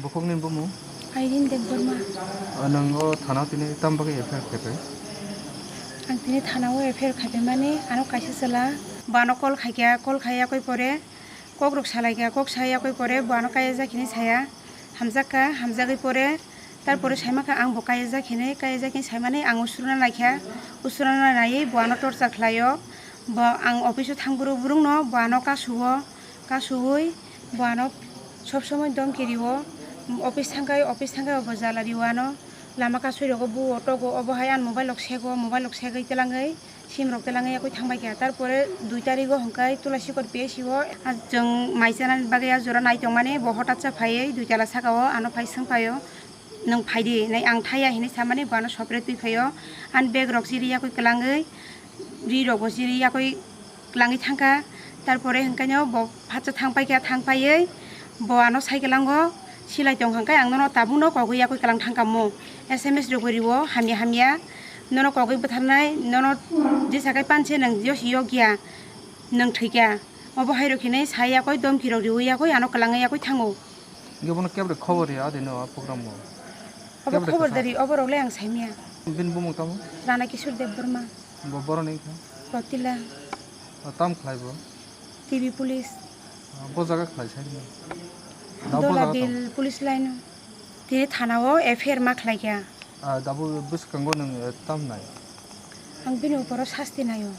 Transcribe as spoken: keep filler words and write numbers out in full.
Bukhukni bumung? Irene Debbarma. O, nwng o thana tini tam bagwi F I R khaipai? Ang tini thana o F I R khaipai mani ano kaisa chwla. Bo ano call khaikha, call khai yakwi pore kok rok salaikha, kok sai yakwi pore bo ano kaya jak hinwi saya. Hamjakha, hamjagwi pore, tarpore saimankha ang bo kaya jak hinwi, kaya jak hinwi saimani ang usruna naikha, usruna naiwi bo ano torture khlaio. Bo ang office o thang bwrwk bwrwkno bo ano kasuo, kasuwi bo ano sob somoi domki rio. Office thangkhai, office thangkhai bo jala rio ano. Lama kasui rogo buo togo, obo hai ang mobile rok sego, mobile rok segwi twlangwi sim rok twlangwi yakwi thangbai kha. Tarpore dui tarigo hwnkhe Tulasikot P S C o, ah, chwng mai chanani bagwi ah jora nai tongmani bo hotat cha phaiwi dui tala saka o ano phai swng phaio, "Nwng phaidi, nai ang thaya," hinwi samani bo ano sopre twi phaio. Ani bag rok chiri yakwi kwlangwi, ri rok bo chiri yakwi kwlangwi thangkha. Tarpore hwnkhe no bo phatsa thang paikha, thang paiwi bo ano sai kwlango silai tong hwnkhe ang nono tabukno kogwi yakwi kwlang thangkha mo. S M S rwgwi rio hamya hamya, "Nono kogwi bwtharnai, nono jesa khai panse nwng josi yokya, nwng thwikha." Obo hai rok hinwi sai yakwi domki rok riwi yakwi ano kwlangwi yakwi thango. Hwnkhe bono kebra khobor ri adi no program o? Obo kebra khobor kwsa dari, obo rok le ang saimya. Bini bumung tamo? Rana Kishore Debbarma. Bo boroni wngkha? Rotila. O, tam khlai bo? T V police. O, bo jaga khlai sai no? Da bo jaga tamo? Dolabil police line o. Tini thana o F I R ma khlai kha. Ah, da bo bwskango nwng, eh, tam nai? Ang bini upor o sasti nai o.